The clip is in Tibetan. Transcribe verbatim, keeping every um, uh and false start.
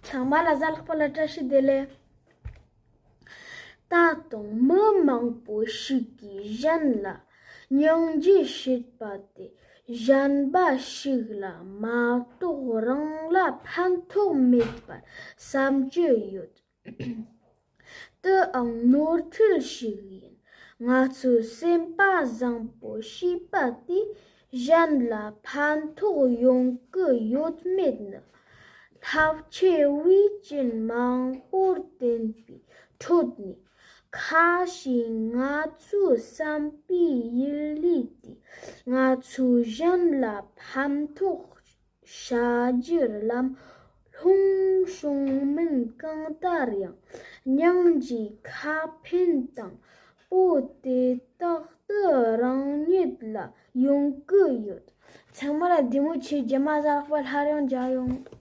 ཚང་མ་ལ་གཟའ་ལྷག་པ་ལ་བཀྲ་ཤིས་བདེ་ལེགས། ད་དུང་མི་མང་པོ་ཞིག་གིས་གཞན་ལ་སྙིང་རྗེ་བྱེད་པ་དེ་གཞན་པ་ཞིག་ལ་མ་གཏོགས་རང་ལ་ཕན་ཐོགས་མེད་པར་བསམ་གྱི་ཡོད། དེའང་ནོར་འཁྲུལ་ཞིག་ཡིན། ང་ཚོས་སེམས་པ་བཟང་པོ་ཞེས་པ་དེས་གཞན་ལ་ཕན་ཐོགས་ཡོང་གི་ཡོད་མེད་ནི། ལྷག་ཆད་བེད་སྤྱོད་མང་པོར་བརྟེན་པའི་ཁྲོད་ནས། ཁ་ཞིག་ང་ཚོའི་བསམ་པའི་ཡུལ་ལུས་དེ་ང་ཚོས་གཞན་ལ་ཕན་ཐོགས་བྱ་རྒྱུར་ལམ་ལྷོང་བྱུང་མིན་གང་ལྟར་ཡང་སྙིང་རྗེའི་ཁ་ཕན་དང་པོ་དེ་རྟག་ཏུ་རང་ཉིད་ལ་ཡོང་གི་ཡོད། ཚང་མ་ལ་བདེ་མོ་བྱོས། རྗེས་མ་གཟའ་ལྷག་པ་སླར་ཡང་མཇལ་ཡོང་།